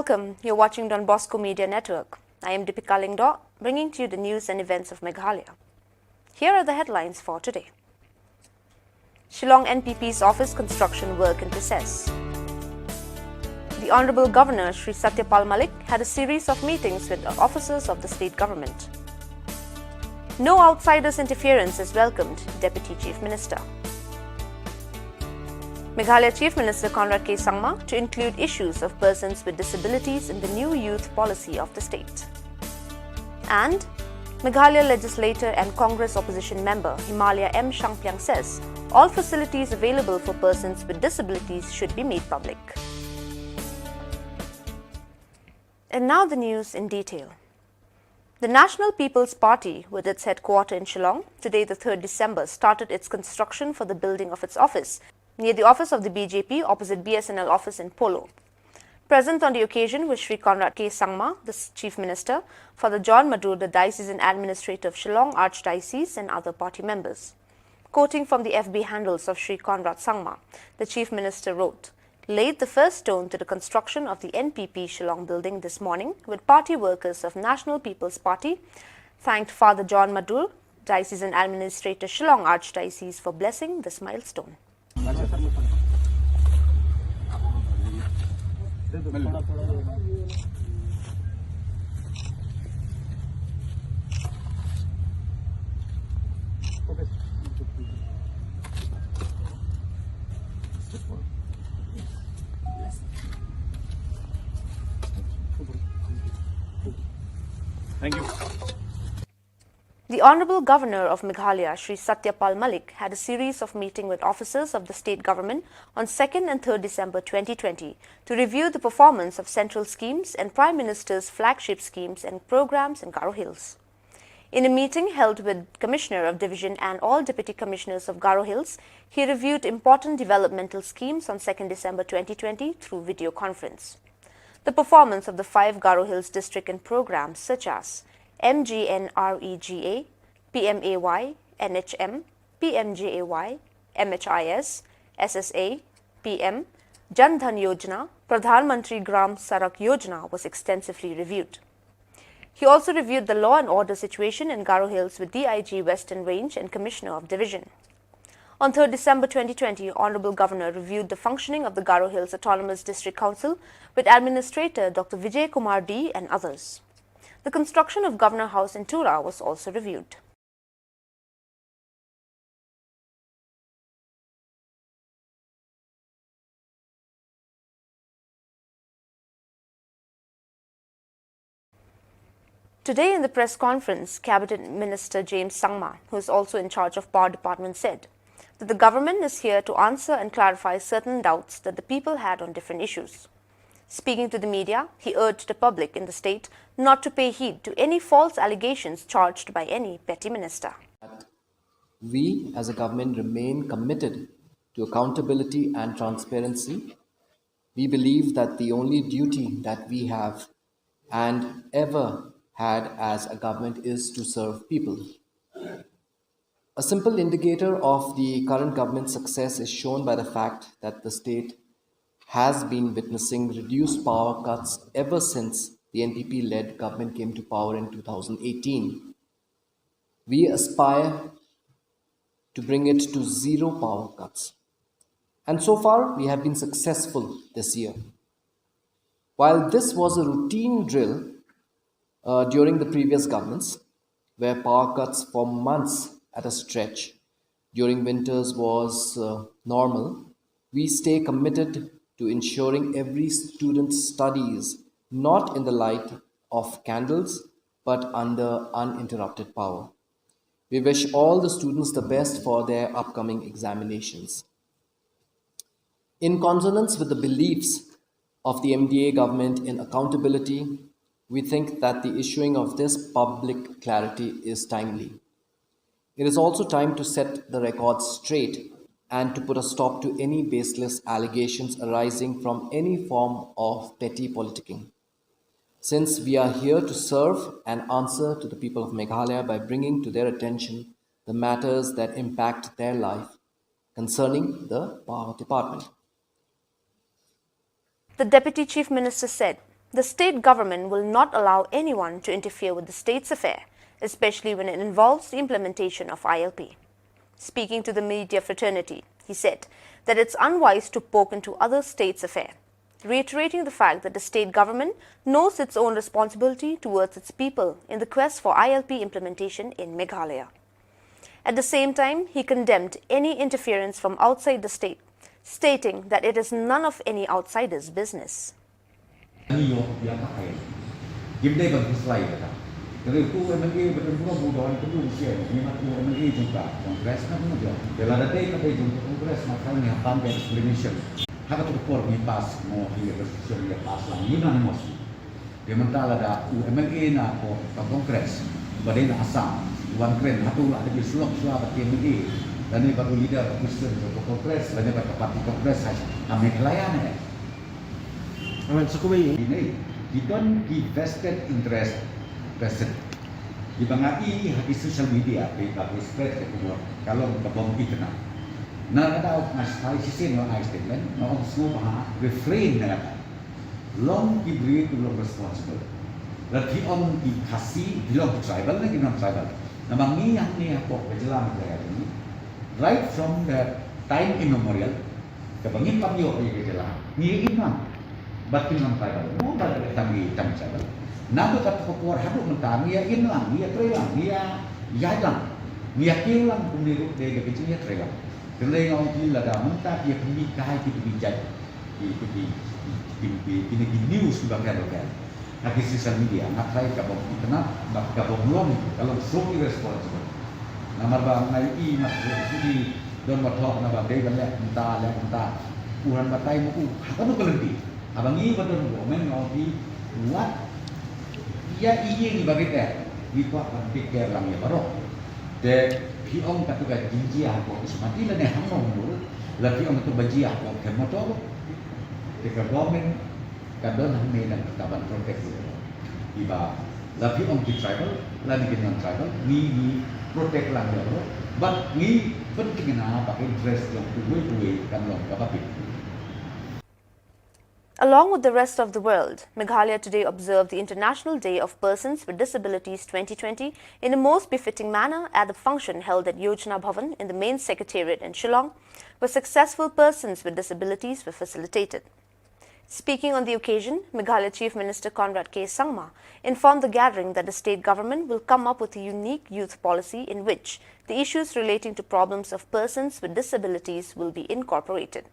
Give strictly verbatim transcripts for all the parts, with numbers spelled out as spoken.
Welcome. You're watching Don Bosco Media Network. I am Deepika Lyngdoh, bringing to you the news and events of Meghalaya. Here are the headlines for today. Shillong N P P's office construction work in process. The Honorable Governor Shri Satya Pal Malik had a series of meetings with officers of the state government. No outsiders' interference is welcomed, Deputy Chief Minister. Meghalaya Chief Minister Conrad K Sangma to include issues of persons with disabilities in the new youth policy of the state. And Meghalaya legislator and Congress opposition member Himalaya M Shangpliang says all facilities available for persons with disabilities should be made public. And now the news in detail. The National People's Party, with its headquarter in Shillong, today the third December, started its construction for the building of its office near the office of the B J P opposite B S N L office in Polo. Present on the occasion was Shri Conrad K Sangma, the s-, Chief Minister, Father John Madur, the Diocesan Administrator of Shillong Archdiocese, and other party members. Quoting from the F B handles of Shri Conrad Sangma, the Chief Minister wrote, "Laid the first stone to the construction of the N P P Shillong building this morning with party workers of National People's Party, thanked Father John Madur, Diocesan Administrator, Shillong Archdiocese, for blessing this milestone." Thank you. The Honorable Governor of Meghalaya, Shri Satya Pal Malik, had a series of meeting with officers of the state government on second and third December twenty twenty to review the performance of central schemes and Prime Minister's flagship schemes and programs in Garo Hills. In a meeting held with Commissioner of Division and all Deputy Commissioners of Garo Hills, he reviewed important developmental schemes on second December twenty twenty through video conference. The performance of the five Garo Hills district in programs such as M G N R E G A, P M A Y, N H M, P M J A Y, M H I S, S S A, P M, Jan Dhan Yojana, Pradhan Mantri Gram Sadak Yojana was extensively reviewed. He also reviewed the law and order situation in Garo Hills with D I G Western Range and Commissioner of Division. On third December twenty twenty, Honorable Governor reviewed the functioning of the Garo Hills Autonomous District Council with Administrator Doctor Vijay Kumar D and others. The construction of Governor House in Tura was also reviewed. Today in the press conference, Cabinet Minister James Sangma, who is also in charge of Power Department, said that the government is here to answer and clarify certain doubts that the people had on different issues. Speaking to the media, he urged the public in the state not to pay heed to any false allegations charged by any petty minister. We, as a government, remain committed to accountability and transparency. We believe that the only duty that we have and ever had as a government is to serve people. A simple indicator of the current government's success is shown by the fact that the state has been witnessing reduced power cuts ever since the N P P-led government came to power in two thousand eighteen. We aspire to bring it to zero power cuts. And so far, we have been successful this year. While this was a routine drill, uh, during the previous governments, where power cuts for months at a stretch during winters was, uh, normal, we stay committed to ensuring every student studies not in the light of candles, but under uninterrupted power. We wish all the students the best for their upcoming examinations. In consonance with the beliefs of the M D A government in accountability, we think that the issuing of this public clarity is timely. It is also time to set the record straight and to put a stop to any baseless allegations arising from any form of petty politicking. Since we are here to serve and answer to the people of Meghalaya by bringing to their attention the matters that impact their life concerning the Power Department. The Deputy Chief Minister said The state government will not allow anyone to interfere with the state's affair, especially when it involves the implementation of I L P. Speaking to the media fraternity, he said that it's unwise to poke into other states' affair, reiterating the fact that the state government knows its own responsibility towards its people in the quest for I L P implementation in Meghalaya. At the same time, he condemned any interference from outside the state, stating that it is none of any outsider's business. Ani yo ya ka ai. Kim dei ban khuslai ka ta. Kare tu M L A ba kan burom bu don ka bu sian. Ni mat tu M L A jong ka Congress na bu jong. Bela da dei ka dei jong ka Congress ma kan ni hapan ka explanation. Ha ka tu por ni pass mo hi resolution ya pass lang ni nan mo si. Dia mentala da u M L A na ko ka Congress. Ba dei na Assam. Wan kren hatu la da bi sulok sua ba M L A. Dan ni ba tu leader opposition ko Congress. Dan ni ba ka parti Congress ha Meghalaya ne. Aman sa kuwei. Ini, ki don ki vested interest person. Ki ba nga i ha ki social media, ki ba ki spread ka khubor, ka long ka bom itynnad. Na ka daw nga stai shisien nga ai statement, nga ong sngewbha refrain na ka daw. Long ki briew ki long responsible. La phi ong ki Khasi, phi long tribal ne ki non tribal. Na ma ngi hangne hapoh ka jylla Meghalaya ni. Right from the time immemorial, kaba ngim pat ïoh ïa ka jylla, ngi im lang. Bad ki non tribal, mo ba la tang ngi tang tribal. Naduh katto ka por haduh mynta ngi ïa im lang, ngi ïa trei lang, ngi ïa ïaid lang, ngi ïa kiew lang kumne ruh dei da ka jingïatrei lang. Te lei nga ong phi lada mynta ki ïa pynmih kai ki pynmih jait. Ki, ki, ki, ki, ki, ki, ki, ki news ki ba pher ba pher. Ha ki social media, nga trai ka bom itynnad, bad ka bom long, ka long so irresponsible. Namar ba nga i nga sudi don ba thok na ba dei ba leh mynta, leh mynta. U han batai mo u, ha kano ka lynti. Haba ngi ba don government nga ong phi, wat ïa i ïa ngi ba rit eh. Ngi kwah ban take care lang ïa baroh. Te phi ong katu ka jingjia ko ki sumati lane hangne mo. La phi ong katu ba jia ko ki motor. Te ka government ka don hangne nang ka ban protect ïa baroh. Iba la phi ong ki tribal, lane ki non tribal, ngi, ngi protect lang ïa baroh. Bad ngi pyntikna ba ka interest jong uwei uwei kan long kaba bit. Along with the rest of the world, Meghalaya today observed the International Day of Persons with Disabilities twenty twenty in a most befitting manner at the function held at Yojana Bhavan in the main secretariat in Shillong, where successful persons with disabilities were facilitated. Speaking on the occasion, Meghalaya Chief Minister Conrad K Sangma informed the gathering that the state government will come up with a unique youth policy in which the issues relating to problems of persons with disabilities will be incorporated.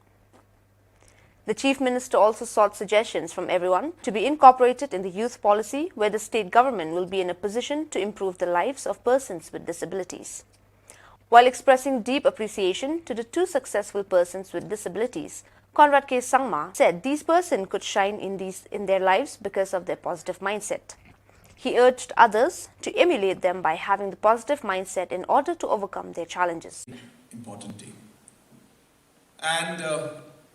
The Chief Minister also sought suggestions from everyone to be incorporated in the youth policy, where the state government will be in a position to improve the lives of persons with disabilities. While expressing deep appreciation to the two successful persons with disabilities, Conrad K Sangma said these persons could shine in these, in their lives because of their positive mindset. He urged others to emulate them by having the positive mindset in order to overcome their challenges. Important day. And, uh,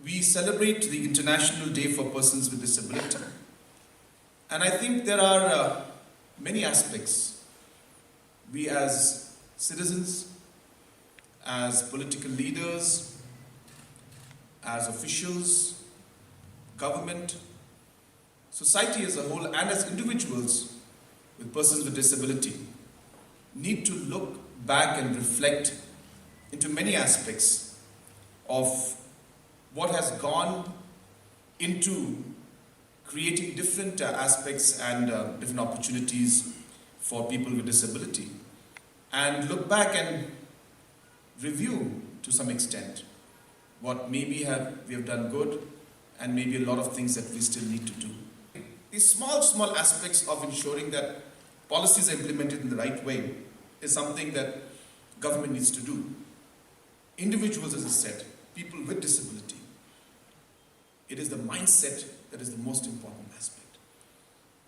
we celebrate the International Day for Persons with Disability. And I think there are, uh, many aspects we as citizens, as political leaders, as officials, government, society as a whole, and as individuals with persons with disability, need to look back and reflect into many aspects of what has gone into creating different, uh, aspects and, uh, different opportunities for people with disability, and look back and review to some extent what maybe have, we have done good, and maybe a lot of things that we still need to do. These small, small aspects of ensuring that policies are implemented in the right way is something that government needs to do. Individuals, as I said, people with disability, it is the mindset that is the most important aspect.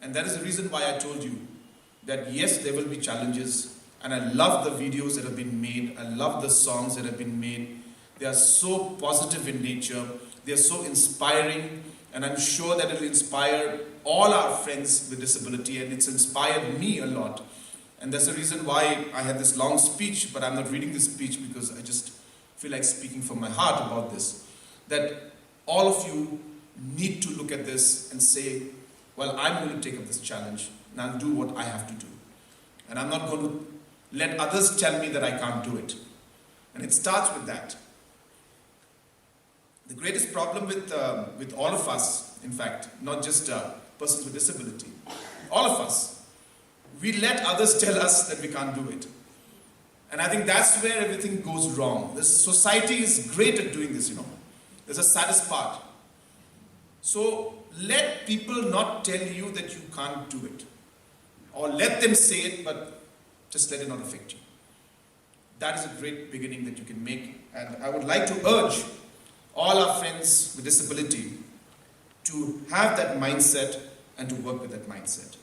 And that is the reason why I told you that yes, there will be challenges. And I love the videos that have been made. I love the songs that have been made. They are so positive in nature. They are so inspiring. And I'm sure that it will inspire all our friends with disability. And it's inspired me a lot. And that's the reason why I had this long speech, but I'm not reading this speech because I just feel like speaking from my heart about this. That all of you need to look at this and say, Well, I'm going to take up this challenge and I'll do what I have to do. And I'm not going to let others tell me that I can't do it. And it starts with that. The greatest problem with, uh, with all of us, in fact, not just uh, persons with disability, all of us, we let others tell us that we can't do it. And I think that's where everything goes wrong. This society is great at doing this, you know. It's the saddest part. So let people not tell you that you can't do it. Or let them say it, but just let it not affect you. That is a great beginning that you can make. And I would like to urge all our friends with disability to have that mindset and to work with that mindset.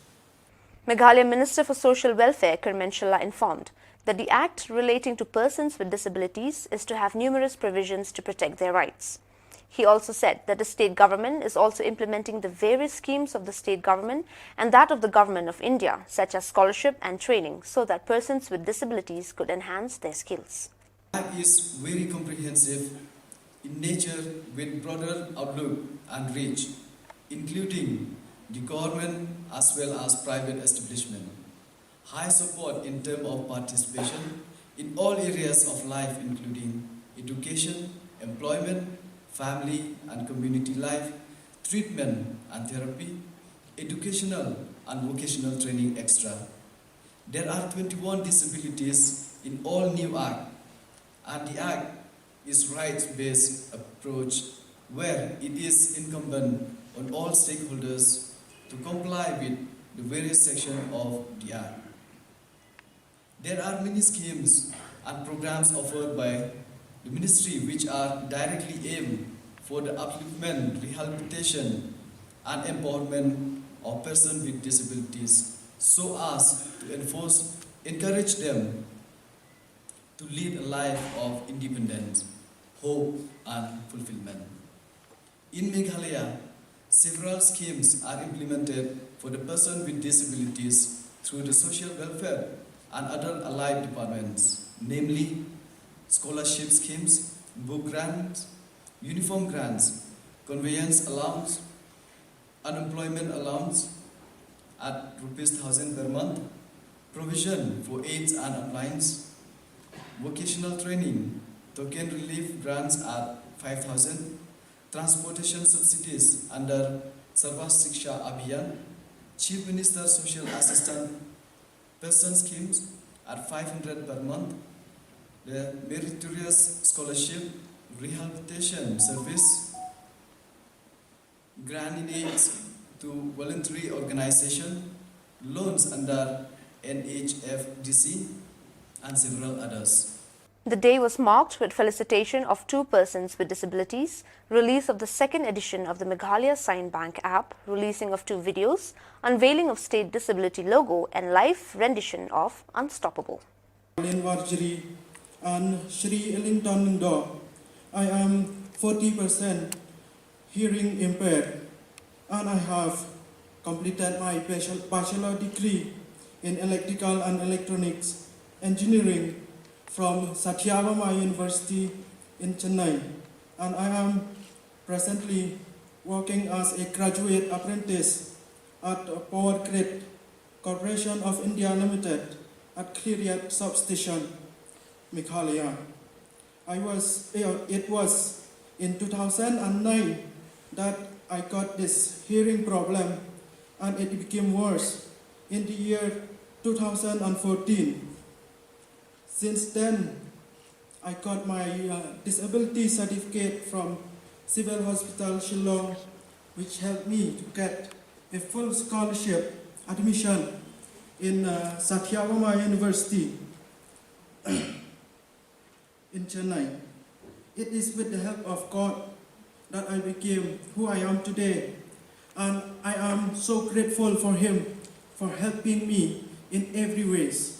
Meghalaya Minister for Social Welfare Kirmen Shylla informed that the Act relating to persons with disabilities is to have numerous provisions to protect their rights. He also said that the state government is also implementing the various schemes of the state government and that of the Government of India, such as scholarship and training, so that persons with disabilities could enhance their skills. Act is very comprehensive in nature with broader outlook and reach, including the government as well as private establishment. High support in terms of participation in all areas of life, including education, employment, family and community life, treatment and therapy, educational and vocational training, et cetera. There are twenty-one disabilities in all new Act, and the Act is rights-based approach where it is incumbent on all stakeholders to comply with the various sections of the Act. There are many schemes and programs offered by the ministry which are directly aimed for the upliftment, rehabilitation and empowerment of persons with disabilities so as to enforce, encourage them to lead a life of independence, hope and fulfillment. In Meghalaya, several schemes are implemented for the person with disabilities through the social welfare and other allied departments, namely scholarship schemes, book grants, uniform grants, conveyance allowance, unemployment allowance at rupees thousand per month, provision for aids and appliance, vocational training, token relief grants at five thousand, transportation subsidies under Sarva Shiksha Abhiyan, Chief Minister Social Assistance Pension Schemes at five hundred per month, the meritorious scholarship, rehabilitation service, grant in aids to voluntary organization, loans under N H F D C, and several others. The day was marked with felicitation of two persons with disabilities, release of the second edition of the Meghalaya Sign Bank app, releasing of two videos, unveiling of state disability logo, and live rendition of Unstoppable. Lin Warjri and Shri Ellington Lyngdoh. I am forty percent hearing impaired, and I have completed my bachelor degree in electrical and electronics engineering from Sathyabarma University in Chennai, and I am presently working as a graduate apprentice at Power Grid Corporation of India Limited at Khliehriat Substation, Meghalaya. I was, eh, it was in two thousand nine that I got this hearing problem, and it became worse in the year two thousand fourteen. Since then, I got my uh, disability certificate from Civil Hospital Shillong, which helped me to get a full scholarship admission in uh, Sathyabarma University in Chennai. It is with the help of God that I became who I am today, and I am so grateful for Him for helping me in every ways.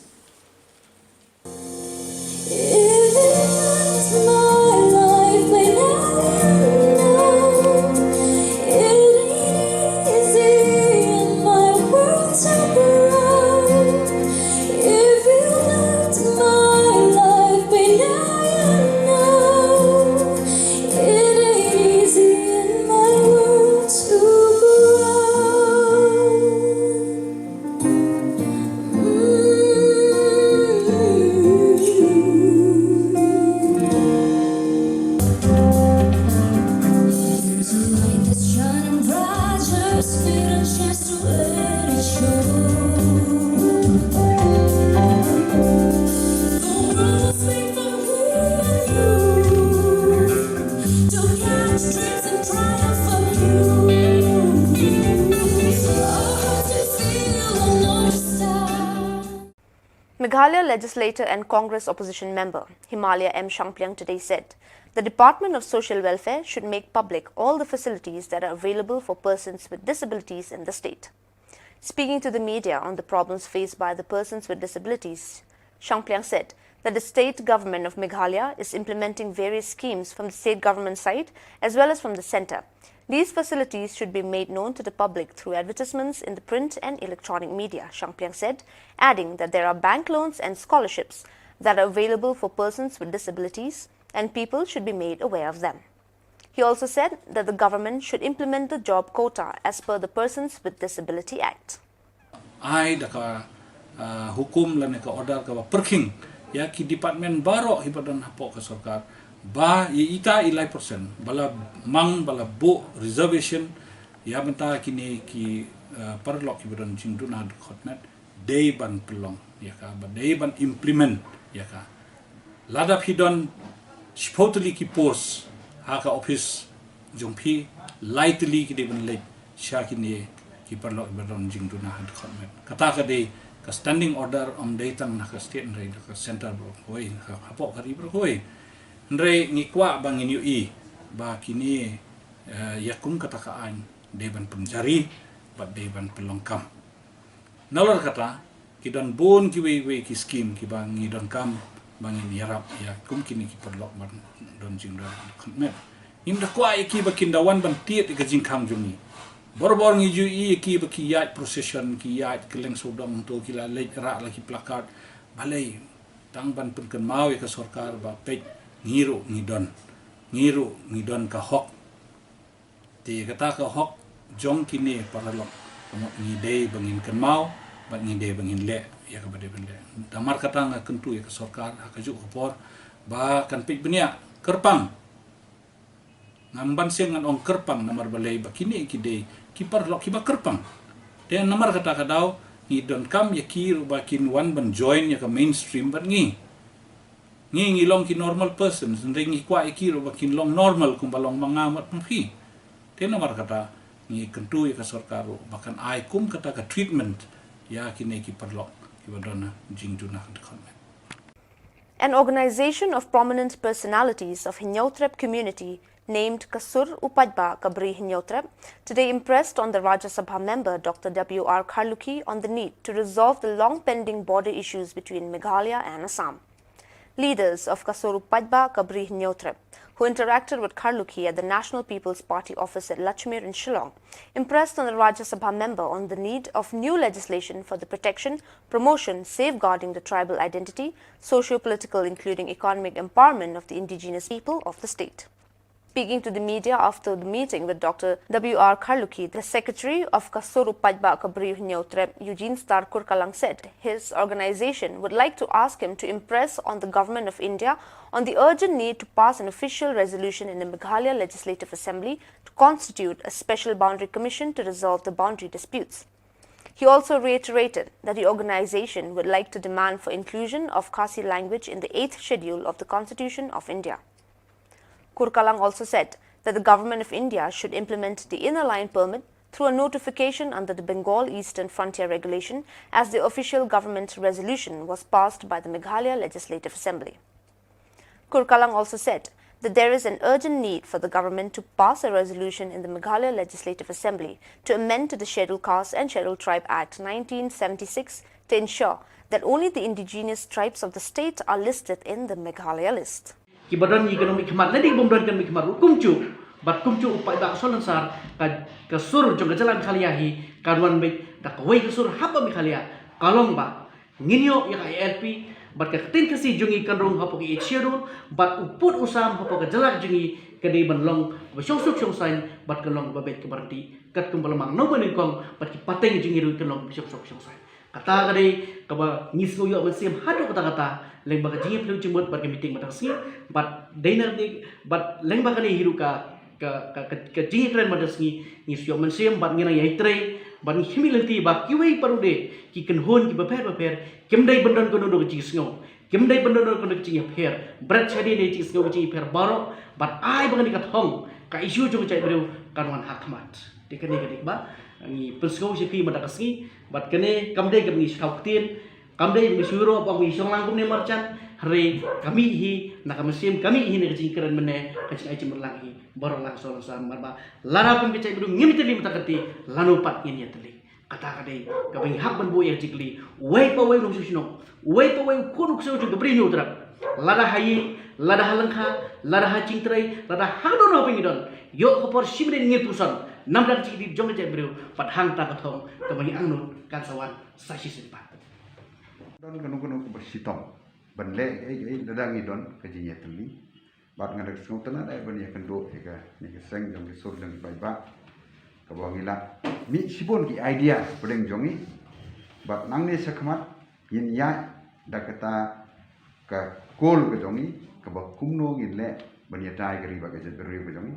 Meghalaya legislator and Congress opposition member Himalaya M Shangpliang today said the Department of Social Welfare should make public all the facilities that are available for persons with disabilities in the state. Speaking to the media on the problems faced by the persons with disabilities, Shangpliang said that the state government of Meghalaya is implementing various schemes from the state government side as well as from the centre. These facilities should be made known to the public through advertisements in the print and electronic media, Shangpliang said, adding that there are bank loans and scholarships that are available for persons with disabilities and people should be made aware of them. He also said that the government should implement the job quota as per the Persons with Disability Act. Ai da ka uh, hukum lane ka order ka ba perkhing ya ki department baroh hi ba don hapoh ka sorkar ba ya ita i lai percent bala mang bala bu reservation ya benta kini ki uh, paralok ki ba don jingduna dkhot met dei ban pelong ya ka ba dei ban implement ya ka. Lada phi don shiphew tylli ki post ha ka office jong phi lai tylli ki dei ban leit sha kine ki paralok ba don jingduna ha dkhot met. Kata ka dei ka standing order ym dei tang na ka state hynrei da ka centre baroh kawei ha hapoh ka ri baroh kawei. Hynrei ngi kwah ba ngin ïohi ba kine uh, ya kum kata ka aiñ dei ban pynjari bad dei ban pynlong kam. Nalor kata ki don bun kiwei wei ki skim ki ba ngi don kam ba ngin ïarap ïa kum kine ki paralok ban don jingduna dkhot met. Ngim da kwah ïa ki ba kin da wan ban tied ïa ka jingkhang jong ngi. Bor bor ngi ju ïa ki ba ki ïaid procession ki ïaid kylleng sawdong to ki la leit rah la ki placard. Balei tang ban pynkynmaw ïa ka sorkar ba peit ngi ruh ngi don ngi ruh ngi don ka hok. Te kata ka hok jong kine paralok ka mut ngi dei ba ngin kynmaw bad ngi dei ba ngin leh ïa ka ba dei ban leh. Namar kata nga kyntu ïa ka sorkar ha ka juk ka por ba kan peit bniah kyrpang. Ngam ban seng ngan ong kyrpang namar balei ba kine ki dei ki paralok ki ba kyrpang. Te namar kata ka daw ngi don kam ïa ki ruh ba kin wan ban join ïa ka mainstream bad ngi. Ngi ngi long ki normal persons hynrei ngi kwah ïa ki ruh ba kin long normal kumba long ma nga bad ma phi. Te namar kata ngi kyntu ïa ka sorkar ruh ba kan ai kum kata ka treatment ïa kine ki paralok ki ba don jingduna dkhot met. An organization of prominent personalities of Hynñiewtrep community named Ka Sur U Paidbah Ka Bri Hynñiewtrep today impressed on the Rajya Sabha member Doctor W R Kharlukhi on the need to resolve the long pending border issues between Meghalaya and Assam. Leaders of Ka Sur U Paidbah Ka Bri Hynñiewtrep, who interacted with Kharlukhi at the National People's Party office at Lachmere in Shillong, impressed on the Rajya Sabha member on the need of new legislation for the protection, promotion, safeguarding the tribal identity, socio-political including economic empowerment of the indigenous people of the state. Speaking to the media after the meeting with Doctor W R Kharlukhi, the secretary of Ka Sur U Paidbah Ka Bri Hynñiewtrep, Eugene Star Kurkalang, said his organization would like to ask him to impress on the Government of India on the urgent need to pass an official resolution in the Meghalaya Legislative Assembly to constitute a special boundary commission to resolve the boundary disputes. He also reiterated that the organization would like to demand for inclusion of Khasi language in the eighth schedule of the Constitution of India. Kurkalang also said that the Government of India should implement the Inner Line Permit through a notification under the Bengal Eastern Frontier Regulation as the official government resolution was passed by the Meghalaya Legislative Assembly. Kurkalang also said that there is an urgent need for the government to pass a resolution in the Meghalaya Legislative Assembly to amend to the Scheduled Caste and Scheduled Tribe Act nineteen seventy-six to ensure that only the indigenous tribes of the state are listed in the Meghalaya list. Ki ba don ngi ka nongmihkhmat lane ki bym don ka nongmihkhmat ruh kumjuh bad kumjuh u paidbah Salonsar ka sur jong ka jylla Meghalaya hi kan wan beit da kawei ka sur haba Meghalaya ka long ba ngin ïoh ïa ka I L P bad ka ktien Khasi jong ngi kan rung hapoh ka Eighth Schedule bad u pud u sam hapoh ka jylla jong ngi ka dei ban long ba shongsuk shongsaiñ bad kan long ba beit ka ba ryntih katkum ba la mang nongmanyngkong bad ki pateng jong ngi ruh kan long ba shongsuk shongsaiñ. Kata ka dei kaba ngi sngewthuh ïoh mynsiem haduh katta katta lyngba ka jingïapyllun jingmut bad ka meeting mynta ka sngi bad dei na ka dei bad lyngba kane hi ruh ka ka ka ka jingïakren mynta ka sngi ngi sngewthuh ïoh mynsiem bad ngi nang ïai trei bad ngi him ïa lynti ba kiwei pat ruh de ki kynhun kiba pher ba pher kim dei ban don kano kano ka jingsngew kim dei ban don kano kano ka jingïapher bret shadien ïa ka jingsngew ka jingïapher baroh bad ai ba kane ka thong ka issue jong ka jaitbynriew kan wan ha khmat. Te kane ka dei kaba ngi pynsngew sha phi mynta ka sngi bad kane kam dei kaba ngi sngewthuh ktien Kam dei ba shu ïoh ba ngi shong lang kumne marjan, hynrei ka mih hi na ka mynsiem, ka mih hi na ka jingkren mynne, ka jingai jingmut lang hi baroh lang sawdong sawdong. Namar ba lada kum ka jaitbynriew ngim ïatylli mynta ka kti, lano pat ngin ïatylli? Kata ka dei kaba ngi hap ban buh ïa ka jingkylli. Uwei pa uwei u nongshong shnong, uwei pa uwei u khun u ksew jong ka bri hynñiewtrep, lada ha ïing, lada ha lyngkha, lada ha jingtrei, lada ha kano kano kaba ngi don, ïoh ka por shi minit ngin puson namar ka jingkylli jong ka jaitbynriew. Bad hangta ka thong kaba ngi angnud kan sa wan sa shisien pat. Don kano kano kaba shitom ban leh ei ei lada ngi don ka jingïatylli. Bad nga da ka sngewtynnat ban ïakynduh ïa kane ka seng jong ki sur jong ki paidbah kaba ngi la mih shibun ki idea pdeng jong ngi. Bad nangne shakhmat ngin ïaid da kata ka goal ka jong ngi kaba kumno ngin leh ban ïada ïa ka ri bad ka jaitbynriew ka jong ngi.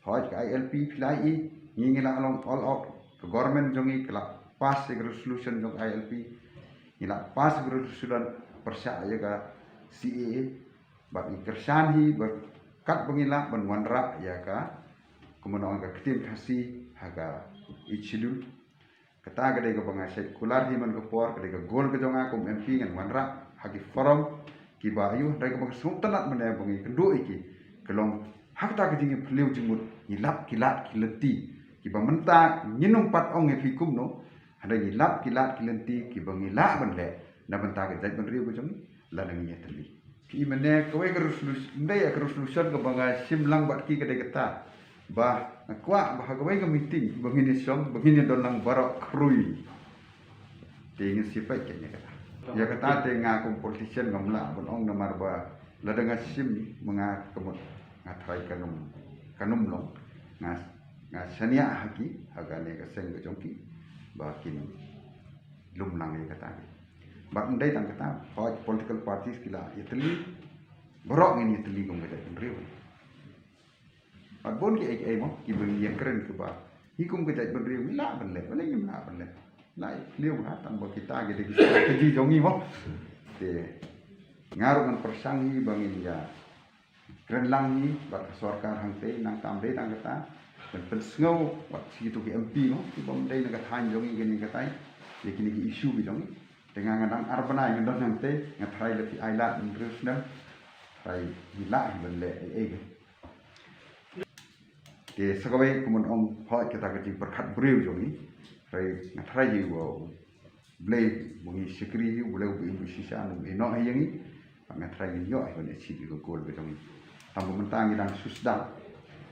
Hooid, ka I L P phi la ïohi, ngi ngi la long all out, ka government jong ngi ka la pass ïa ka resolution jong I L P, ngi la pass ïa ka resolution pyrshah ïa ka C A A. Bad ngi kyrshan hi ba katba ngi lah ban wanrah ïa ka, kumno ong, ka ktien Khasi ha ka Eighth Schedule. Kata ka dei kaba nga shait kular hi man ka por, ka dei ka goal ka jong nga kum M P, ngan wanrah ha ki forum kiba aiu, hynrei kaba nga sngewtynnat mynne ba ngi kynduh ïa ki, ka long ha kata ka jingïaphylliew jingmut, ngi lap ki lad ki lynti kiba mynta ngin ym pat ong ïa phi kumno, hynrei ngi lap ki lad ki lynti kiba ngi lah ban leh na bynta ka jaitbynriew ka jong ngi lada ngi ïatylli. Ki mynne kawei ka resolution, ym dei ka resolution kaba nga shim lang bad ki, ka dei kata ba nga kwah ba ha kawei ka meeting ba ngin ïa shong, ba ngin ïa don lang baroh khrui. Te ngin sa peit kane kata. Ïa kata te nga kum politician ngam lah ban ong namar ba lada nga shim ma nga ka mut nga tharai kan ym, kan ym long. Nga, nga shaniah ha ki, ha kane ka seng ka jong ki ba kin lum lang ïa kata. Bad ym dei tang kata, hooid political parties ki la ïatylli, baroh ngin ïatylli kum ka jaitbynriew. Bad bun kiei kiei mo kiba ngi ïakren kiba ngi kum ka jaitbynriew ngi lah ban leh, balei ngim lah ban leh? Lah ïa phylliew ha, tang ba kita ki dei ki strategy jong ngi mo. Te nga ruh ngan pyrshang hi ba ngin ïa kren lang hi bad ka sorkar hangtei, nangta ym dei tang kata, ban pynsngew bad shi kito ki M P mo kiba ym dei na ka thaiñ jong ngi kane katai ïa kine ki issue ki jong ngi. Te nga, nga dang ar bnai nga don hangtei, nga tharai lada phi ai lad hynriew snem, tharai ngi lah hi ban leh ei ei. Te sa kawei kumno ong, hooid kata ka jingpyrkhat briew jong ngi, hynrei nga tharai hi ba U Blei ba ngi shakri hi, U Blei uba im ba shisha un ïehnoh hi ïa ngi. Bad nga tharai ngin ïoh hi ban achieve ïa ka goal ka jong ngi. Tang ba mynta ngi dang shu sdang,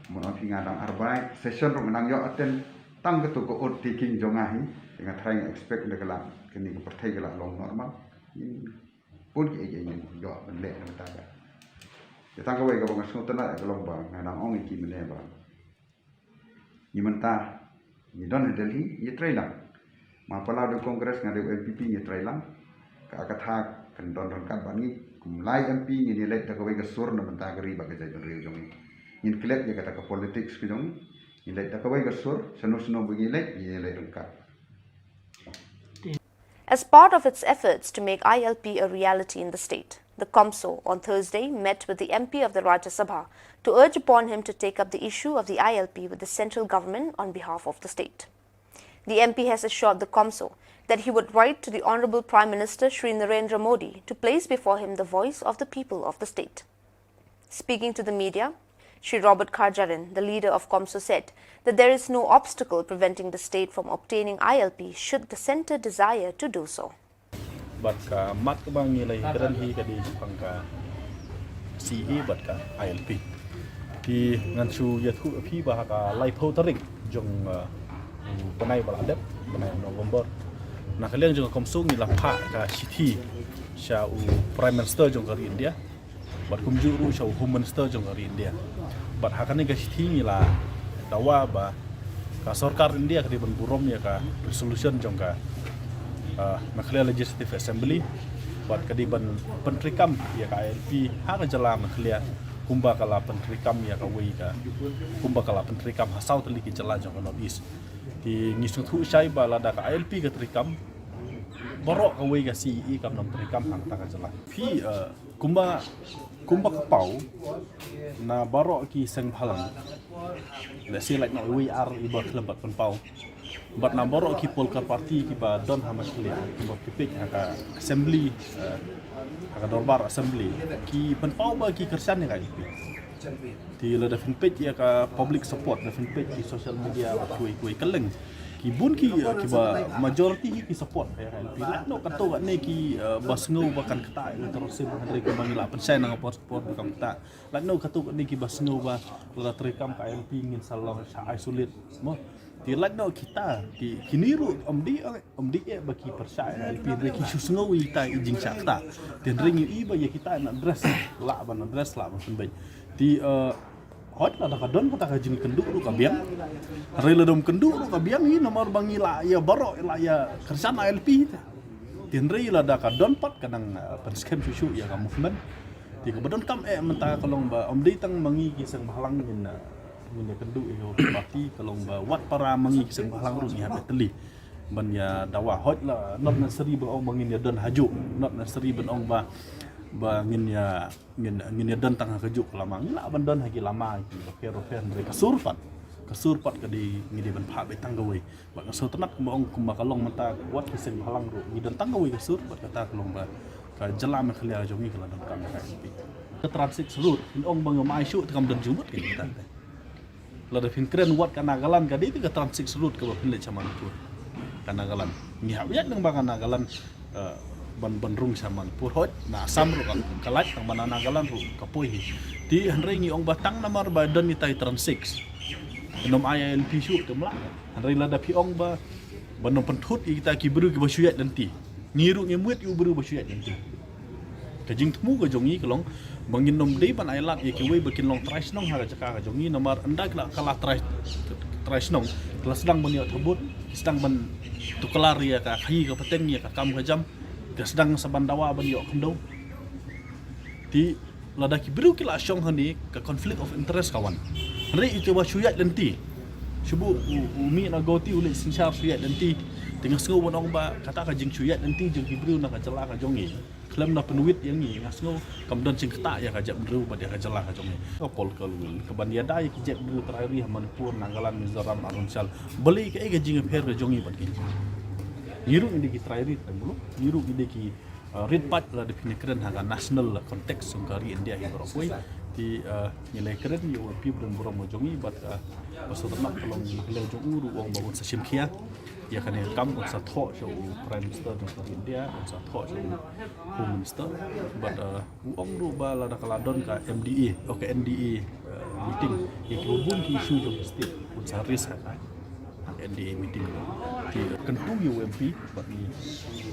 kumno ong phi, nga dang ar bnai, session ruh nga dang ïoh attend, tang kato ka oath taking jong nga hi. Te nga tharai nga expect da ka la, kane ka pyrthei ka la long normal. Ngin bun kiei kiei ngin ïoh ban leh na ka bynta ka. Te tang kawei kaba nga sngewtynnat ka long ba nga dang ong ïa ki mynne ba ngi mynta ngi don ha Delhi, ngi trei lang. Ma palat da u Congress, nga da u N P P, ngi trei lang. Ka, kata kan don ryngkat bad ngi kum lai M P, ngin ïaleit da kawei ka sur na bynta ka ri bad ka jaitbynriew jong ngi. Ngin klet ïa kata ka politics ka jong ngi. Ngin leit da kawei ka sur, shano shano ba ngi leit, ngin ïaleit ryngkat. As part of its efforts to make I L P a reality in the state, the COMSO on Thursday met with the M P of the Rajya Sabha to urge upon him to take up the issue of the I L P with the central government on behalf of the state. The M P has assured the COMSO that he would write to the Honorable Prime Minister Shri Narendra Modi to place before him the voice of the people of the state. Speaking to the media, Shri Robert Kharjarin, the leader of COMSO, said that there is no obstacle preventing the state from obtaining I L P should the centre desire to do so. Bad ka mat kaba ngi la ïakren hi ka dei shaphang ka C A A bad ka I L P. Te ngan shu ïathuh ïa phi ba ha ka laiphew tarik jong u bnai ba la dep, bnai November, na ka liang jong ka COMSO ngi la phah ka shithi sha u Prime Minister jong ka ri India bad kumjuh ruh sha u Home Minister jong ka ri India. Bad ha kane ka shithi ngi la dawa ba ka sorkar India ka dei ban burom ïa ka resolution jong ka Meghalaya Legislative Assembly bad ka dei ban pyntreikam ïa ka I L P ha ka jylla Meghalaya kumba ka la pyntreikam ïa kawei ka, kumba ka la pyntreikam ha saw tylli ki jylla jong ka North East. Te ngi sngewthuh shai ba lada ka I L P ka treikam, baroh kawei ka C A A kam nang treikam hangta ka jylla. Phi, kumba, kumba ka paw na baroh ki seng bhalang, lehse lait noh iwei ar iba khlem pat pynpaw. Bad na baroh ki political party kiba don ha Meghalaya, kiba ki peit ha ka assembly, eh, ha ka dorbar assembly, ki pynpaw ba ki kyrshan ïa ka I L P. Te lada phin peit ïa ka public support, lada phin peit ki social media, kiwei kiwei kylleng, ki bun ki, eh, kiba majority hi ki support ïa ka I L P. Lait noh katto katne ki, eh, ba sngew ba kan ktah ïa ka terrorism, hynrei kumba ngi la pynshai na ka por por ba kam ktah. Lait noh katto katne kiba sngew ba lada treikam ka I L P ngin sa long sha isolate, mo. Te lait noh kita, te kine ruh ym dei, ym dei eh ba ki pyrshah ïa ka I L P, hynrei ki shu sngew ïa kita i jingshah ktah. Te hynrei ngi i ba ïa kita yn address, lah ban address, lah ban pynbeit. Te, eh, hooid lada ka don kata ka jingkynduh ruh ka biang. Hynrei lada ym kynduh ruh ka biang hi, namar ba ngi lah ïa baroh, lah ïa kyrshan I L P te. Te hynrei lada ka don pat ka dang, eh, pynskhem shuh shuh ïa ka movement. Te kaba donkam eh mynta ka long ba ym dei tang ma ngi ki seng bhalang ngin, eh, ngin ïa kynduh ïa ka party, ka long ba wat para ma ngi ki seng bhalang ruh ngi hap ïa tylli ban ïa dawa. Hooid la, not necessary ban ong ba ngin ïa don hajuh, not necessary ban ong ba, ba ngin ïa, ngin, ngin ïa don tang ha kajuh ka lama. Ngi lah ban don ha ki lama ki bapher bapher, hynrei ka sur pat, ka sur pat ka dei, ngi dei ban phah beit tang kawei. Bad nga sngewtynnat kumba ong, kumba ka long mynta, wat ki seng bhalang ruh ngi don tang kawei ka sur, bad kata ka long ba ka jylla Meghalaya ka jong ngi ka la donkam ïa ka I L P. Ka Trans Six Road, phin ong ba ngam ai shuh te kam don jingmut kein kita te. Lada phin kren wat ka Nagaland ka dei te ka Trans Six Road kaba phin leit sha Manipur. Ka Nagaland. Ngi hap ïaid lyngba ka Nagaland, eh, ban, ban rung sha Manipur, hooid na Assam ruh ka, ka lait, tang ba na Nagaland ruh ka poi hi. Te hynrei ngi ong ba tang namar ba don ita i Trans Six, ngam ai I L P shuh te ym lah. Hynrei lada phi ong ba, ban ym pynthut ïa kita ki briew kiba shu ïaid lynti. Ngi ruh ngim wit ïa u briew ba shu ïaid lynti. Ka jingthmu ka jong ngi ka long ba ngin ym dei ban ailad ïa kiwei ba kin long trai shnong ha ka jaka ka jong ngi, namar ynda ka la, ka la trai, trai shnong, ka la sdang ban ïoh thabut, ka sdang ban tuklar ïa ka khaïi ka pateng, ïa ka kam ka jam, ka sdang sa ban dawa ban ïoh khyndew. Te lada ki briew ki la shong hangne, ka conflict of interest ka wan. Hynrei ito ba shu ïaid lynti, shu buh u, u mih na Guwahati u leit synshar shu ïaid lynti, te nga sngew ban ong ba kata ka jingshu ïaid lynti jong ki briew na ka jylla ka jong ngi, khlem da pynwit ïa ngi, nga sngew kam don jingktah ïa ka jaitbynriew bad ïa ka jylla ka jong ngi. Ka political will kaban ïada ïa ki jaitbynriew trai ri ha Manipur, Nagaland, Mizoram, Arunachal, balei, kaei ka jingïapher ka jong ngi bad ki? Ngi ruh ngi dei ki trai ri trai muluk, ngi ruh ngi dei ki, uh, rit paid lada phin ïakren ha ka national context jong ka ri India hi baroh kawei. Te, uh, ngi la ïakren ïa u M P ba donburom ka jong ngi bad, uh, ba shu tang ka long na ka liang jong u ruh u ong ba un sa shim khia ïa kane ka kam, un sa thoh sha u Prime Minister jong ka ri India, un sa thoh sha u Home Minister. Bad, uh, u ong ruh ba lada ka la don ka M D A, oh, ka N D A, uh, meeting, ïa kiba bun ki issue jong ka state un sa raise ha ka N D A meeting. Te kyntu ïa u M P, bad ngi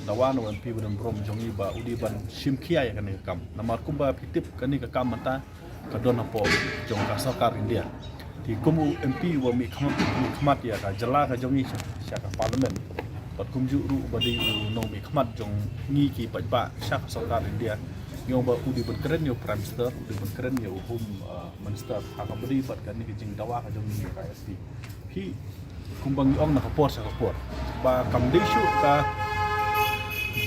dawa na u M P ba donburom jong ngi ba u dei ban shim khia ïa kane ka kam. Namar kumba phi tip kane ka kam mynta ka don hapoh jong ka sorkar India. Te kum u M P uba mihkhmat, mihkhmat ïa ka jylla ka jong ngi sha, sha ka Parliament, bad kumjuh ruh uba dei u nongmihkhmat jong ngi ki paidbah sha ka sorkar India, ngi ong ba u dei ban kren ïa u Prime Minister, u dei ban kren ïa u Home, uh, Minister ha kaba ïadei bad kane ka jingdawa ka jong ngi ïa ka I L P. Phi, kumba ngi ong na ka por sha ka por, ba kam dei shuh ka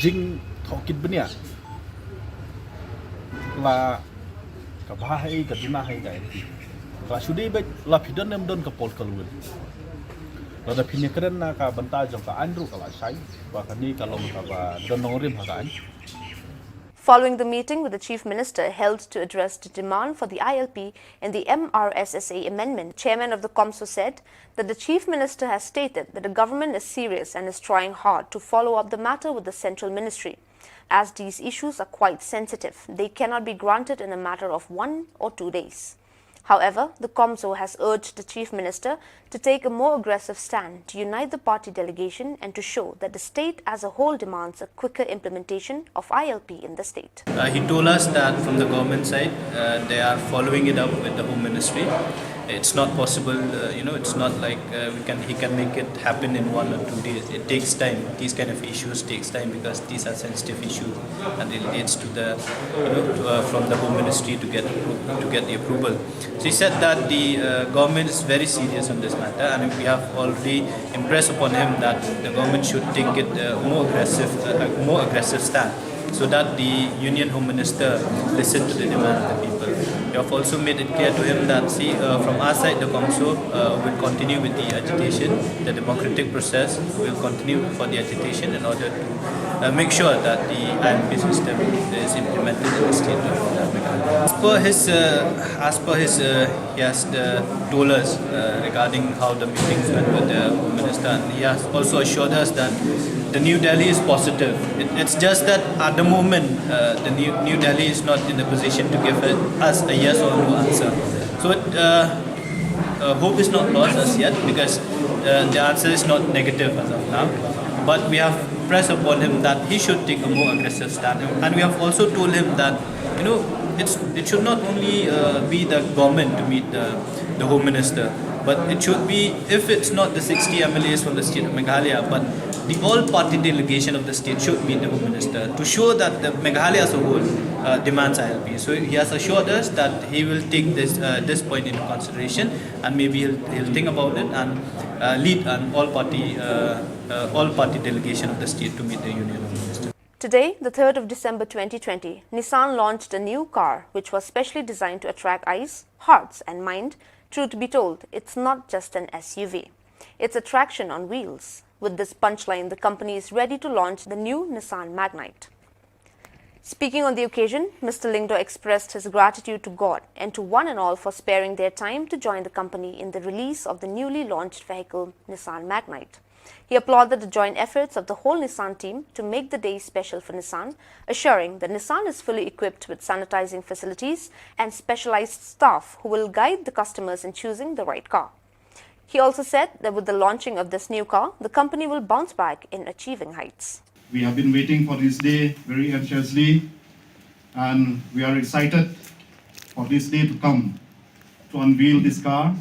jingthoh kit bniah la ka bha ha ei, ka duna ha ei ka M P. Ka shu dei beit la phi don ne ym don ka political will. Lada phin ïakren na ka bynta jong ka aiñ ruh ka la shai ba kane ka long kaba don nongrim ha ka aiñ. Following the meeting with the Chief Minister held to address the demand for the I L P in the M R S S A amendment, Chairman of the COMSO said that the Chief Minister has stated that the government is serious and is trying hard to follow up the matter with the central ministry, as these issues are quite sensitive. They cannot be granted in a matter of one or two days. However, the COMSO has urged the Chief Minister to take a more aggressive stand to unite the party delegation and to show that the state as a whole demands a quicker implementation of I L P in the state. Uh, he told us that from the government side, uh, they are following it up with the Home Ministry. It's not possible, uh, you know, it's not like, uh, we can, he can make it happen in one or two days. It takes time. These kind of issues takes time because these are sensitive issues and it relates to the, you know, to, uh, from the Home Ministry to get appro-, to get the approval. So he said that the, uh, government is very serious on this matter, and we have already impressed upon him that the government should take it, uh, more aggressive, uh, more aggressive stand, so that the Union Home Minister listen to the demand of the people. We have also made it clear to him that, see, uh, from our side, the COMSO uh, will continue with the agitation, the democratic process will continue for the agitation in order to uh, make sure that the I M P system is implemented in the state of Meghalaya. As per his, uh, as per his, uh, he has uh, told us uh, regarding how the meetings went with the Home Minister, and he has also assured us that the New Delhi is positive. It, it's just that at the moment, uh, the New, New Delhi is not in a position to give a, us a yes or no answer. So it, uh, uh, hope is not lost as yet, because uh, the answer is not negative as of now. But we have pressed upon him that he should take a more aggressive stand, and we have also told him that, you know, it's, it should not only uh, be the government to meet the, the Home Minister, but it should be, if it's not the sixty M L As from the state of Meghalaya, but the all-party delegation of the state should meet the Home Minister to show that the Meghalaya as a whole uh, demands I L P. So he has assured us that he will take this uh, this point into consideration, and maybe he'll, he'll think about it and uh, lead an all-party uh, uh, all-party delegation of the state to meet the Union Home Minister. Today, the third of December twenty twenty, Nissan launched a new car which was specially designed to attract eyes, hearts, and mind. Truth be told, it's not just an S U V. It's attraction on wheels. With this punchline, the company is ready to launch the new Nissan Magnite. Speaking on the occasion, Mister Lyngdoh expressed his gratitude to God and to one and all for sparing their time to join the company in the release of the newly launched vehicle, Nissan Magnite. He applauded the joint efforts of the whole Nissan team to make the day special for Nissan, assuring that Nissan is fully equipped with sanitizing facilities and specialized staff who will guide the customers in choosing the right car. He also said that with the launching of this new car, the company will bounce back in achieving heights. We have been waiting for this day very anxiously, and we are excited for this day to come to unveil this car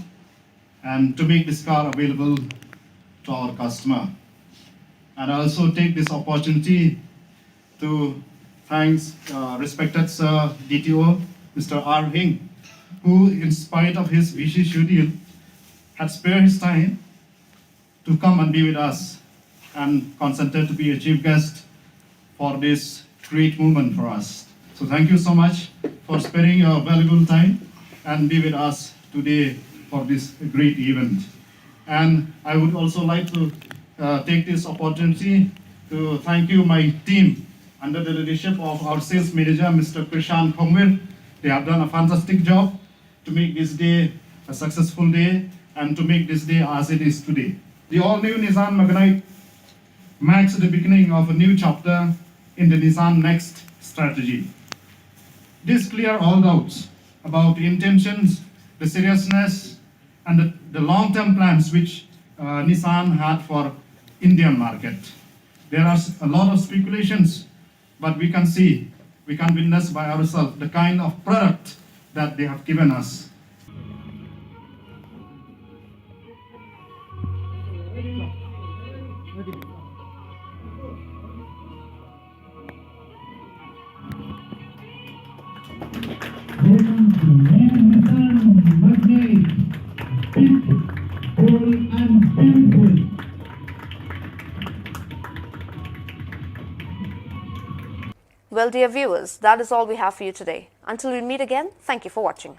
and to make this car available to our customer. And I also take this opportunity to thank uh, respected Sir D T O, Mister R Hing, who, in spite of his busy schedule, had spared his time to come and be with us and consented to be a chief guest for this great moment for us. So thank you so much for sparing your valuable time and be with us today for this great event. And I would also like to uh, take this opportunity to thank you, my team, under the leadership of our sales manager, Mister Krishan Khongwir. They have done a fantastic job to make this day a successful day and to make this day as it is today. The all-new Nissan Magnite marks the beginning of a new chapter in the Nissan Next strategy. This clear all doubts about the intentions, the seriousness, and the, the long-term plans which uh, Nissan had for Indian market. There are s- a lot of speculations, but we can see, we can witness by ourselves the kind of product that they have given us. Welcome to Nissan Magnite. Fit, bold and beautiful. Well, dear viewers, that is all we have for you today. Until we meet again, thank you for watching.